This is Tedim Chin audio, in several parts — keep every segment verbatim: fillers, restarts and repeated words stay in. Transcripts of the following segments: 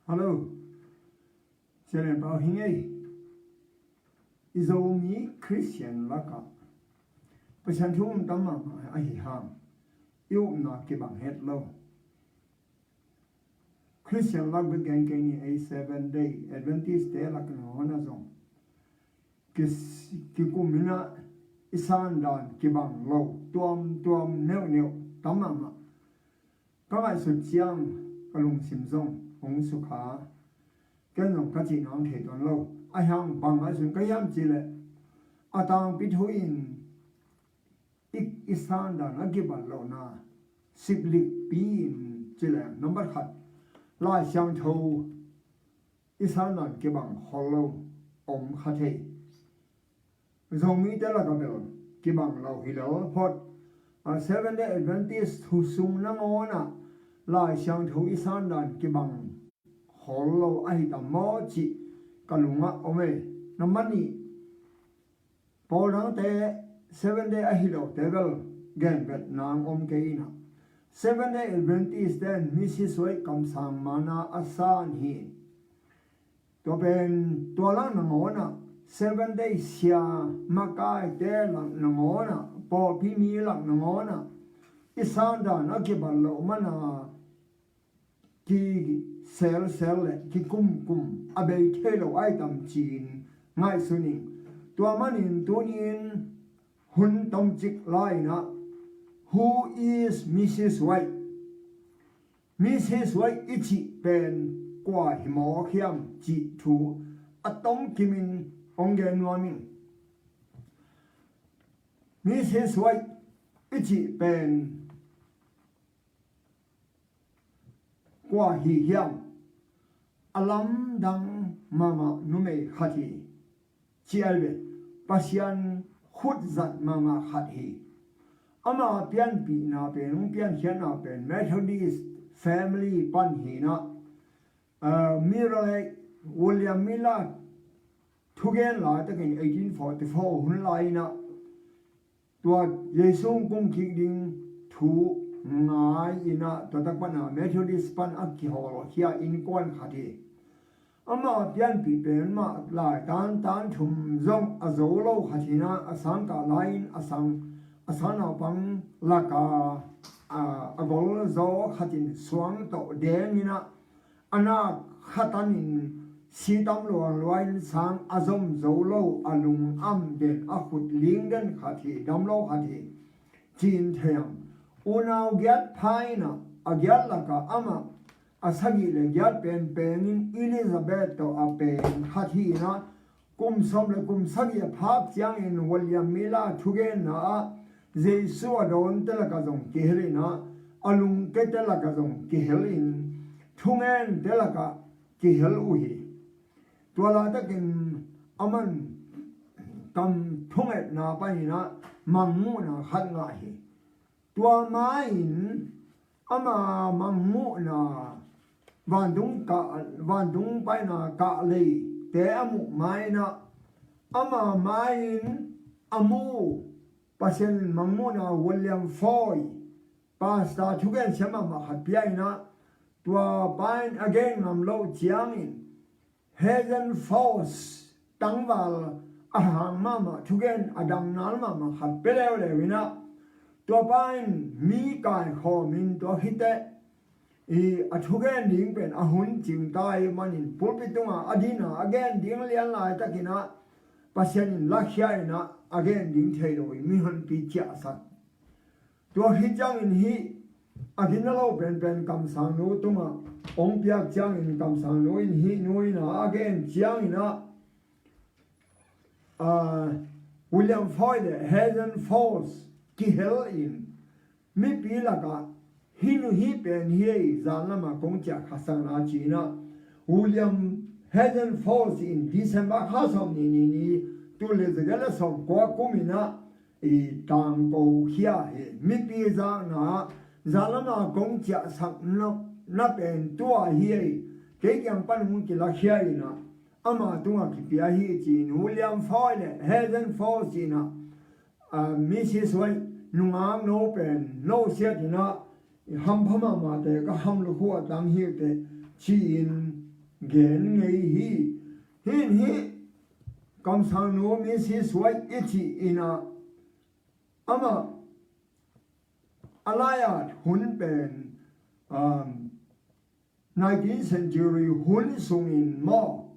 Hello. Sia Lian Pau hi ing ei. I Zomi Christian lakah Pasian thu um tam mahmah ahi hang, i upna kibang het lo. Christian lak bek gen kei ni ei, Seven Day Adventist te lak nangawn ah zong ki, kikum in ah i sandan kibang lo tuamtuam neuhneuh tam mahmah. Ka ngaihsut ciang ka lungsim zong hong sukha. Ken zong ka cih nang thei tuan lo. Ahi hang bang ngaihsun ka hiam cih leh, a tangpi thu in i, i sandan a kibat lohna siplikpi in cih leh, nambat khat, Lai Siangtho i sandan kibang khol lo om kha thei. Zomite lakah bel kibang lo hi lo phot. A, Seven Day Adventist thu sung nangawn ah Lai Siangtho i sandan kibang khol lo ahi tam maw cih ka lungah om ei. Nambat nih, pawl dangte, Seven Day ahi lote bel gen vet nang om kei in ah, Seven Day Adventist ten Missis White kamsang mana a san hi. Tua pen tua lak nangawn ah, Seven Day sia makaite lak nangawn ah, pawlpi mi lak nangawn ah i sandan a kibat loh mana kiselsel le kikumkum a bei thei lo ahi tam ci-in ngaihsun ing. Tua manin tuni-in hun tomcik lai-in ah, Who is Missis White? Missis White i cih pen kua hi mawk hiam cih thu a tomkimin hong gen nuam ing. Missis White i cih pen kua hi hiam? A lamdang mahmah numei khat hi. Ci a hi ve, Pasian khutzat mahmah khat hi. Ama pianpihna pen, hong piankhiatna pen Methodist family pan hi in ah, ah, Miller, William Miller thugen laitakin eighteen forty-four hun lai-in ah, tua Jesu hong kum kik ding thu ngai-in ah, tua tak pan a Methodist pan a kihawlkhia innkuan khat hi. Ama pianpih pen mah lai tantan thum zong a zo lo khat hi in ah, a sangkah lai-in a sang, a sangnaupang lakah, a, a golzaw khat in suang tawh deng in ah, a nak khatanin si tam luangluang in sang a zom zo lo, a lung am den, a khut ling den khat hi, dam lo khat hi, ci-in thei ang. Unau giat pha in ah, a giat lakah amah a sagih le giat pen pengin Elizabeth tawh a peng khat hi in ah, kum sawm le kum sagih a phak ciangin William Miller thugenna ah Jesu a dawnte lakah zong kihel in ah, a lungkete lakah zong kihel in, thungente lakah kihel uh hi. Tua laitakin aman kam thungetna panin ah mangmuhna khat ngah hi. Tua ma-in ama mangmuhna, vantung kah, vantung paina kah leite a muh ma-in ah, ama ma-in a mu Pasian mangmuhna William Foy, pastor thugen siam mahmah khat pia in ah, tua pa in a gen ngam loh ciangin, Hazen Falls tangval a hang mahmah, thugen a damnal mahmah khat pia leuleu in ah, tua pa in mi kaikhawmin tua khit teh i a thugen ding pen a hun cing ta ahih manin pulpit tungah a din a, a gen ding lian laitakin ah Pasian in lakhia in ah, a gen ding thei lo in mihonpi ciahsak. Tua khit ciangin hih a gina lo penpen kamsangnu tungah hong piak ciangin, kamsangnu in hih nu in ah a gen ciangin ah, ah, William Foy le Hazen Falls kihel in, mipi lakah hih nu hih pen hi ei, zan lamah kong ciah khasakna ci-in ah, William Hazen Falls in December kha sawm nih ni, ni, tul le za giat le sawm kua kum in ah i tangko khia hi. Mipi zakna ah zan lamah kong ciahsak na, na pen tua hi ei, kei kiang pan hong kilakhia in ah, ama tungah kipia hi ci-in William Foy le Hazen Falls in ah, ah, Missis White nungak no pen no siat in ah, hampha mahmah teh, ka ham lukhu a tang hi teh, ci-in gen ngei hi. Hih in hih kamsangnu Missis White i cih in ah, amah a lai-at hun pen, um, nineteenth century hun sungin maw,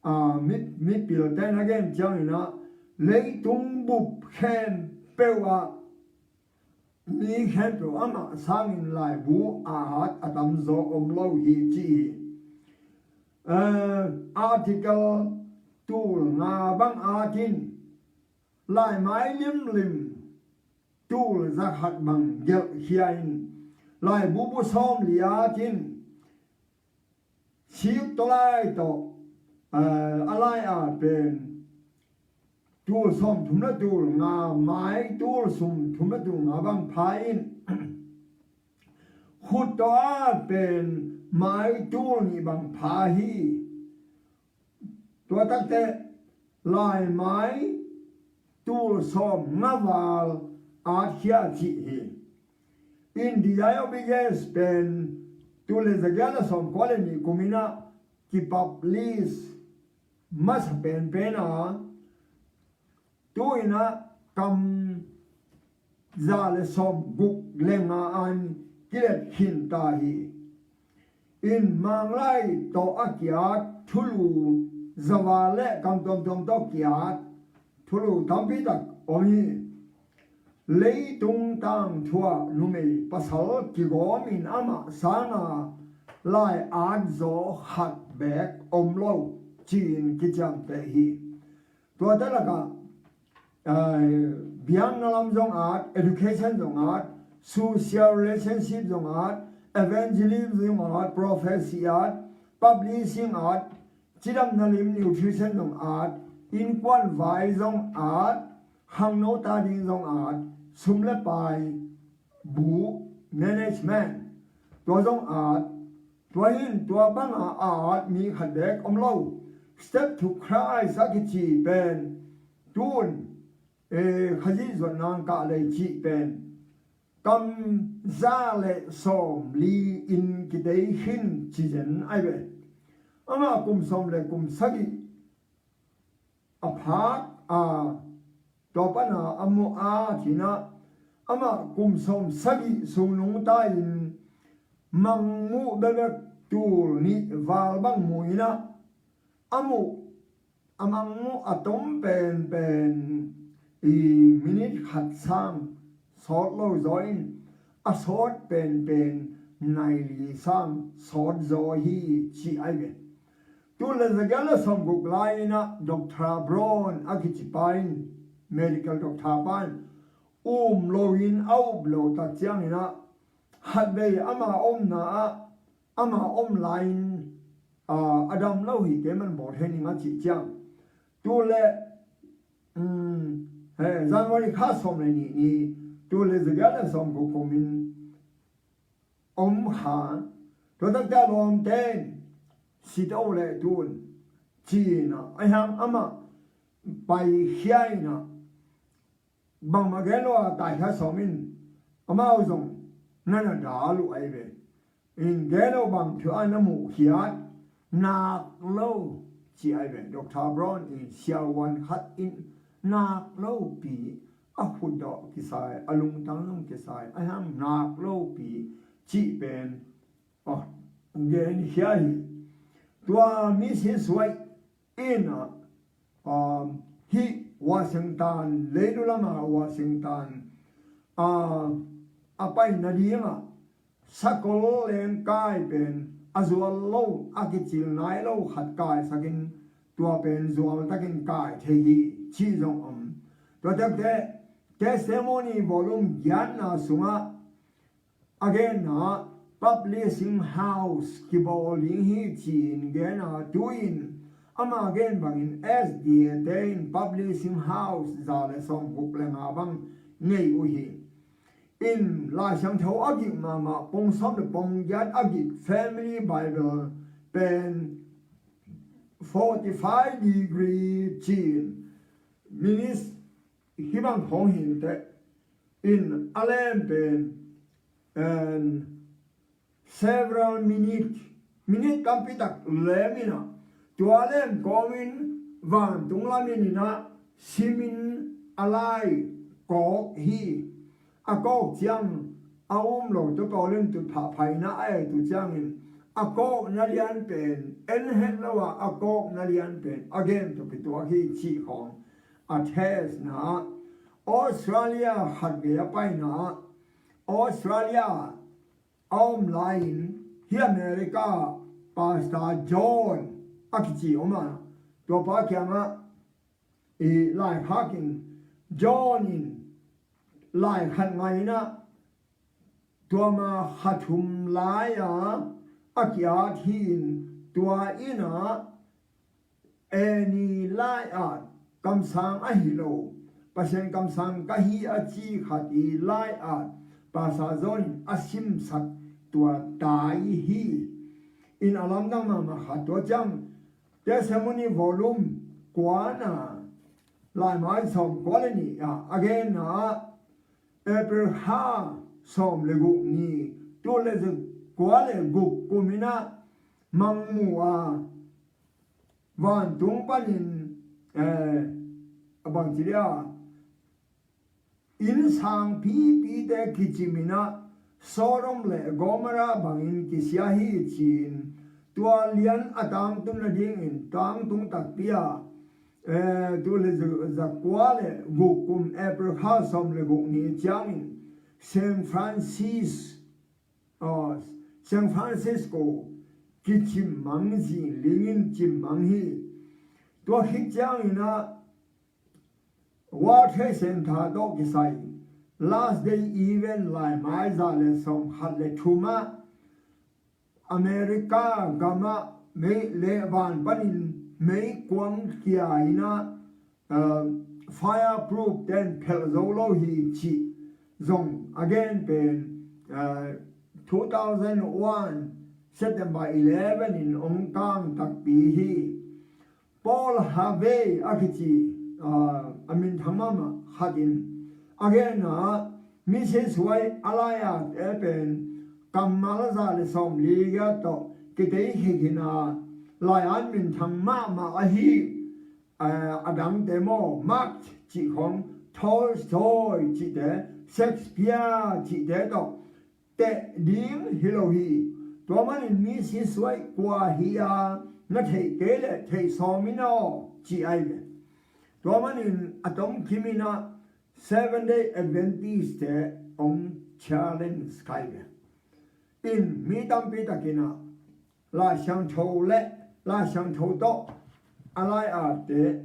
ah, mi, mipilte in a gen ciangin ah, leitung bup khempeuh ah mi khempeuh amah sangin laibu a at a tamzaw om lo hi ci hi. Eh, article tul nga bang atin, laimai limlim tul zakhat bang gelhkhia in, laibu bu sawmli atin, sik tawh lai tawh, eh, a lai-at pen tul sawmthum le tul nga, mai tul sawmthum le tul nga bang pha in, khut tawh at pen mai tul nih bang pha hi. Tua takte laimai tul sawm nga val atkhia cih hi. In The Eye of Ages pen tul le zagiat le sawmkua le nih kum in ah kipublish masa penpen a, tu in ah kam za le sawmguk le nga an kilet khin ta hi. In Manglai tawh a kiat thulu, zaval le kam tuamtuam tawh kiat thulu tampi tak om hi. Leitung tangthu ah numei pasal kigawm in amah sanga lai atzaw khat beek om lo ci-in kiciamteh hi. Tuate lakah, eh, biakna lam zong at, education zong at, social relationship zong at, evangelism zong at, prophecy at, publishing at, cidamna lim nutrition zong at, innkuan vai zong at, khangno ta ding zong at, sum le pai bu management, tua zong at, tua hin tua banga a at mi khat beek om lo. Step to Christ a kici pen tun, eh, Khazih zuatna kah lei cih pen kam za le sawmli in kitei khin ci zen ai ve. Amah kum sawm le kum sagih a phak a, tua pana a mu a, cinah amah kum sawm sagih sung nungta in mangmuh bekbek tul nih val bang mu inah, a muh, a mangmuh a tom penpen i minit khat sang sawt lo zaw in, a sawt penpen nai li sang sawt zaw hi ci ai ve. Tul le zagiat le sawmguk lai inah Doctor Brown a kici pa in, medical doctor pa in, um loin a up lo tak cianginah khatvei ama omna ah, ama om lai-in, ah, a dam lo hi, kei man bawl thei ning a cih ciang. Tul le, um, he, January kha sawm le nih ni, tul le zagiat le sawmguk kumin om kha, tua takte a lawmte in si to le tun ci-inah, a hiang amah paikhia inah, bangmah gen lo a taikhia sawm in, amau zong na na dal uh ai ve. In gen lo bang thu a na muh khiat, nak lo ci ai ve. Doctor Brown in siavuan khat in nak lo pi, a khutdawh kisai, a lungtang zong kisai, a hiang nak lo pi cih pen, oh, gen khia hi. Tua Missis White in ah, um, hih Washington, leilu lama Washington, ah, a paina dingah sakol leng kai pen a zual lo, a kicil nai lo khat kaisakin tua pen zual takin kai thei hi cih zong om. Tua tekte Testimony volume giatna sungah a genna publishing house kibawl ding hi ci-in genna tu-in ama gen bangin S D A te in publishing house za le sawmguk le nga bang ngei uh hi. In Lai Siangtho a gik mahmah pong sawm le pong giat a gik Family Bible pen forty five degree ci-in minutes hih bang khawng hi inteh. In a lem pen, and several minutes minit tampi tak lem in ah, tua lem kawmin vantung lam in ah simin a lai kawk hi. A kawk ciang a um lo tua pawl in tutphah phaina a et uh ciangin a kawkna lian pen en het lo a, a kawkna lian pen a gen tawh kituak hi cih khawng a testna ah Australia khat vei a paina ah Australia a om lai-in hi America Pastor John a kici om a, tua pa kiangah i laikhak in John in laikhat ngai in ah tua ma kha thum lai-a a ki-at hi in tua in ah Annie lai-at kamsang ahi lo, Pasian kamsang ka hi a ci khat i lai-at Pastor John in a simsak tua tai hi. In a lamdang mahmah khat tua ciang Testimony volume kuana laimai sawm kua le nih ah a genna ah April kha sawm le guk ni tul le za kua le guk kum in ah mangmu a vantung panin eh, a bangci dia innsang pipite kicim in ah Sodom le Gomorrah bangin kisia hi ci-in tua lian a tangtung nadingin tangtung takpi a eh, tul le za kua le guk kum April kha sawm le guk ni ciangin Saint Francis Aw, San Francisco kicimmang zi lingin cimmang hi. Tua khit ciangin ah World Trade Center tawh kisai Last Day Event laimai za le sawm khat le thum ah America gamah mei le van panin meikuang kia in ah fireproof ten phelh zo lo hi cih zong a gen pen two thousand one September eleven in ong kang takpi hi. Paul Harvey a kici a minthang mahmah khat in a genna ah Missis White a lai-ate pen kammal za le sawm li giat tawh kitei khekhin a lai-at minthang mahmah ahi. A dangte maw Marx cih khawng, Tolstoy cihte, Shakespeare cihte tawh teh ding hi lo hi. Tua manin Missis White kua hi a na theih kei leh theih sawm in aw ci ai ve. Tua manin a tomkim in ah Seven Day Adventist te ong challenge kai ve. In mi tampi takin ah Laisiangtho le Laisiangtho tawh a lai-ate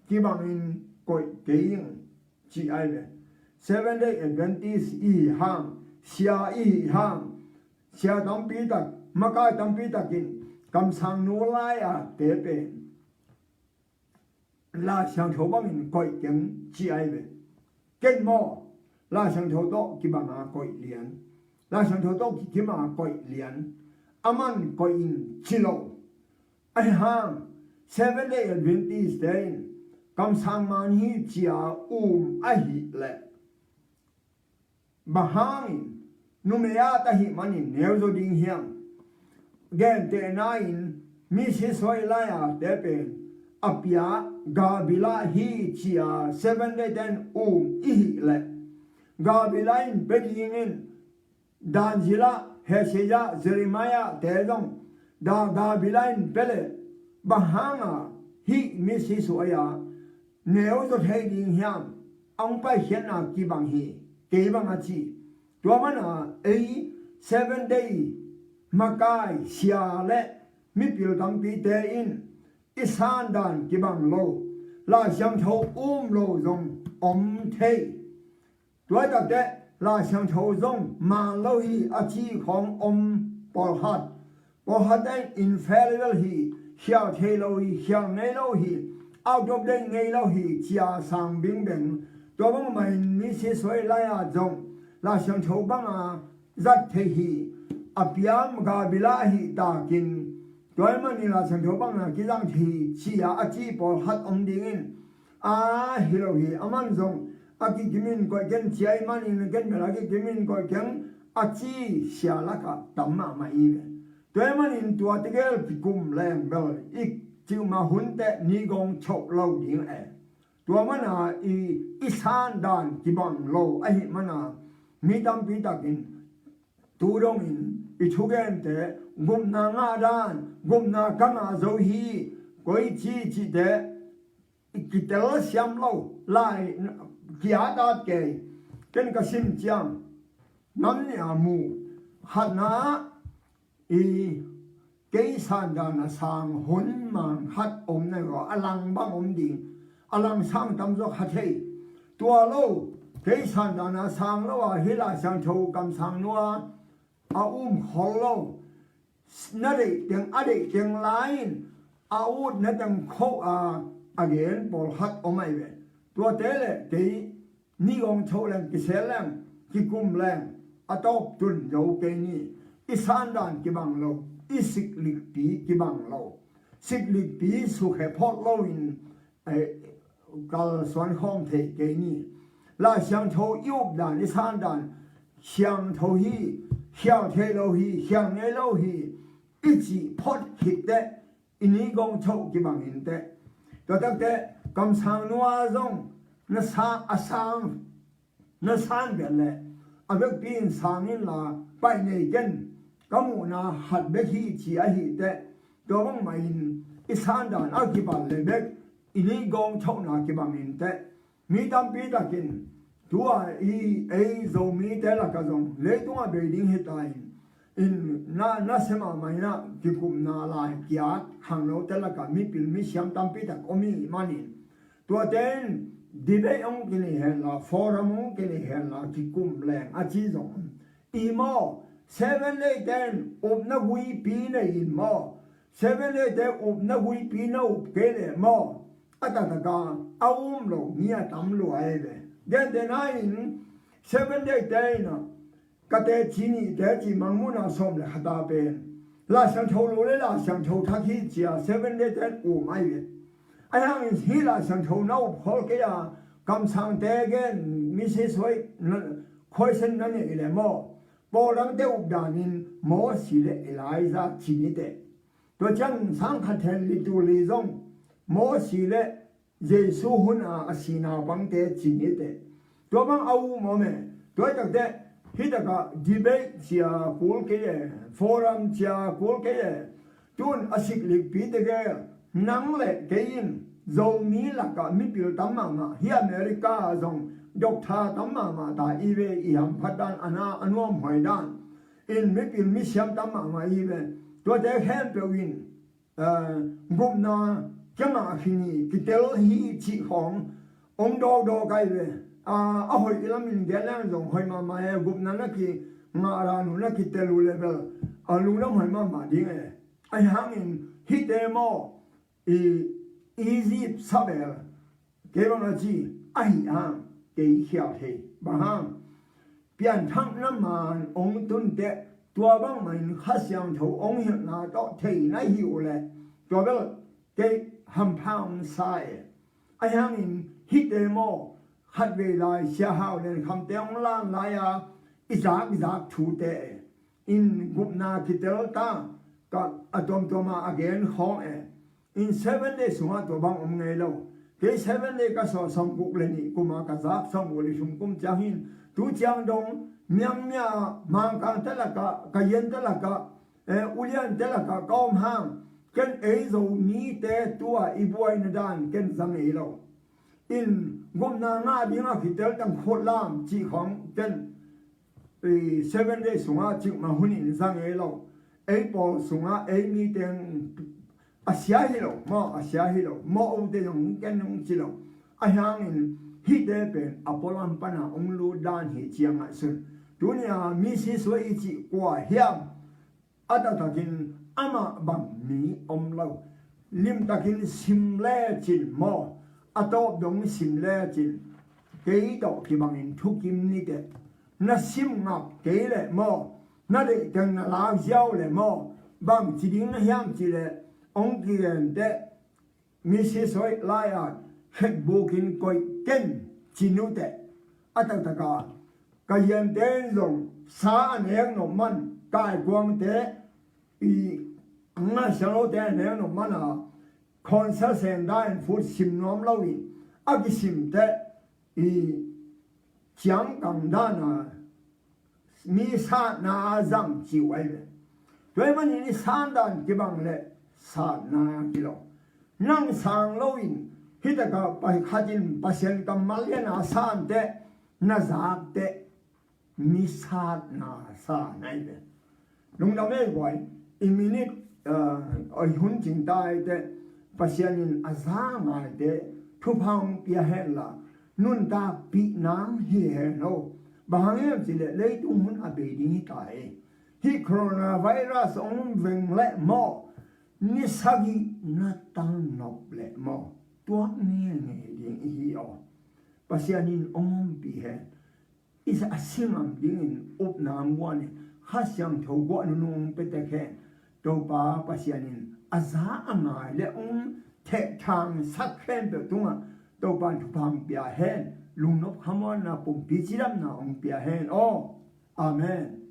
kibangin koih kei ing ci ai ve. Seven Day Adventist i hih hang, sia i hih hang, sia tampi tak, makai tampi takin kamsang nu lai-ate pen Laisiangtho bangin koih keng ci ai ve. Ken maw Laisiangtho tawh kibanga koih lian, Laisiangtho tawh kikima koih lian, aman koih in ci lo. Ahi hang Seven Day Adventist te in kamsang man hi cia um ahih leh bang hangin numei at ahih manin neu zaw ding hiam? Gentehna in Missis White lai-ate pen a pia Gabriel hi cia Seven Day ten um i hih leh Gabriel in pia dingin Daniel, Hezekiah, Jeremiah te zong Gabriel in pia leh bang hanga hih Missis White a neu zaw thei ding hiam? A hong paikhiatna kibang hi, kei bang a ci. Tua mana ei Seven Day makai sia le mipil tampite in i sandan kibang lo, Laisiangtho um lo zong om thei. Tua hi takteh Laisiangtho zong man lo hi a ci khawng om pawlkhat. Pawlkhat in infallible hi, khial thei lo hi, khial ngei lo hi, out of date ngei lo hi cia sang bingbeng. Tua bangmah in Missis White lai-at zong Laisiangtho banga zat thei hi, a piam Gabriel ahih takin tua ahih manin Laisiangtho banga kizang thei hi cia a ci pawlkhat om dingin a hi lo hi. Aman zong a kikimin koih keng cia ahih manin ken bel a kikimin koih keng a ci sia lakah tam mahmah i ve. Tua ahih manin tua tegel kikum leng bel i cih mah hun teh ni gawng choh lo ding e. Tua mana i, i san dan kibang lo ahih mana mi tampi takin tu dongin i thugente gupna ngah dan, gupna ka ngah zo hi, koici cihte i kitel siam lo lai, ki-at at kei. Ken ka sim ciang nam nih a mu, khatna i kei san dan a sang hun mang khat om na lo, a lang bang om ding, a lang sang tamzaw kha thei. Tua lo, kei san dan a sang lo a hi Lai Siangtho kamsang nua a um khol lo. Na deih teng, a deih teng lai-in a utna teng khoh a, a gen pawlkhat om ahi ve. Tuate le kei ni gawng choh leng, kisel leng, kikum leng, a tawp tun zo kei ni. I san dan kibang lo, i siklikpi kibang lo. Siklikpi sukhe phawt loin, eh, kalsuan khawm thei kei ni. Lai Siangtho i up dan, i san dan siangtho hi, khial thei lo hi, khial ngei lo hi, i cih phawt khit teh, i ni gawng choh kibang in teh. Tua tak teh, kamsang nua zong na sa, a sang, na san bek le a vekpi in sang inla, pai nei ken, ka muhna khat bek hi ci ahi teh. Tua bangmah in i san dan a kibang le bek i ni gawng chohna kibang in teh. Mi tampi takin tua i ei Zomite lakah zong leitungah bei ding hi ta in, in na, na sia mahmah in ah kikupna lai ki-at khangnote lakah mipil misiam tampi tak om ih manin, tuate in debate hong kinei henla, forum hong kinei henla, kikum leng a ci zong om. I maw, Seven Day ten upna guipi nei in maw, Seven Day ten upna guipi na up kei leh maw, a taktak a a um lo mi a tam lua hi ve. Gentehna in Seven Day ten ah ka teci nih, teci Mangmuhna sawm le khat a pen Lai Siangtho lo le Lai Siangtho thak hi ci-a Seven Day ten um ahi ve. Ahi hangin hih Lai Siangtho na up khol kei a, kamsangte gen, Missis White na, khuaisen na neih leh maw, pawldangte up danin Mosi le Elijah ci ni teh. Tua ciang sang khat hen li tul li zong Mosi le Jesu hun a a si naupangte ci ni teh. Tua bang a um om e. Tua hi tak teh, hih takah debate ci-a kul kei e, forum ci-a kul kei e. Tun a siklikpi tegel nang le kei in Zomi lakah mipil tam mahmah, hih America ah zong doctor tam mahmah ta i ve, i hamphat dan, a na a nuamhuai dan in mipil misiam tam mahmah i ve. Tuate khempeuh in, eh, gupna kiangah khin hi, kitel hi cih khawng hong dawkdawk ahi ve. Ah, a hoih i lamin gen leng zong hoih mahmah e, gupna na kingah dan uh na kitel uh le bel a lungdam hoih mahmah ding e. Ahi hangin hihte maw, i Egypt sabel kei bang a ci ahi hang, kei khial thei. Bang hang, pianthakna man hong tun teh, tua bangmah in Kha Siangtho hong hilhna tawh thei na hi uh leh, tua bel kei hampha hong sa e. Ahi hangin hihte maw, khatvei lai Sia Hau Lian Khamte hong lan lai-a i zakzak thute e. In gupna kitel ta, ka a tuamtuam a a gen khawng e. In Seven Day sungah tua bang om ngei lo. Kei Seven Day ka suah sawmguk le nih kum a ka zak sawmguk le thum kum ciang hin, tu ciang dong Myanmar ah, Mangkangte lakah, Kayente lakah, eh, Uliante lakah ka om hang, ken ei Zomite tu-a i buaina dan ken za ngei lo. In gupna ngah dingah kitel teng khut lam cih khawng ken, i, Seven Day sungah cikmah hunin za ngei lo. Ei pawl sungah ei mi teng a sia hi lo maw, a sia hi lo maw, ote zong ken hong ci lo. Ahi hangin hihte pen a pualam pana hong lut dan hi ciangah sun, tuni-a Missis White i cih kua hiam, a taktakin amah bang mi om lo. Limtakin sim lecin maw, a tawp dong sim lecin, kei tawh kibangin thukim ni teh. Na sim ngap kei leh maw, na deih teng na lak ziau leh maw, bang ci ding na hiam cih leh, hong kigen teh, Missis White lai-at khetbukin koih ken ci nu teh. A taktaka Kayente in zong sa a nek nop man, kaikuangte i ngaisan lote a neu nop mana, cancer center and food sim nuam lo in a kisim teh i ciamkang dan a mi satna a zang ci uh ahi ve. Tua ahih manin i san dan kibang leh satna kilawm. Nang sang lo in hih takah pa- khat in Pasian kammal lian a san teh na zak teh mi satna sa na hi ve. Lungdam ei buai, i minute, ah, i hun cing ta ei teh Pasian in a za a ngaite thupha hong pia hen la, nuntakpih nang hi hen lo. Bang hang hiam cih leh leitung hun a bei ding hi ta ei. Hih coronavirus hong veng leh maw, ni sagih na tang nop leh maw, tuak ni ngei ding i hi aw. Pasian in hong ompih hen. I sa a si ngam dingin upna hong guan in, Kha Siangtho guah nunung hong pia tek hen. Topa Pasian in a za a ngai leh hong thehthangsak khempeuh tungah Topa in thupha hong pia hen. Lungnop khamuanna pumpi cidamna hong pia hen aw. Amen.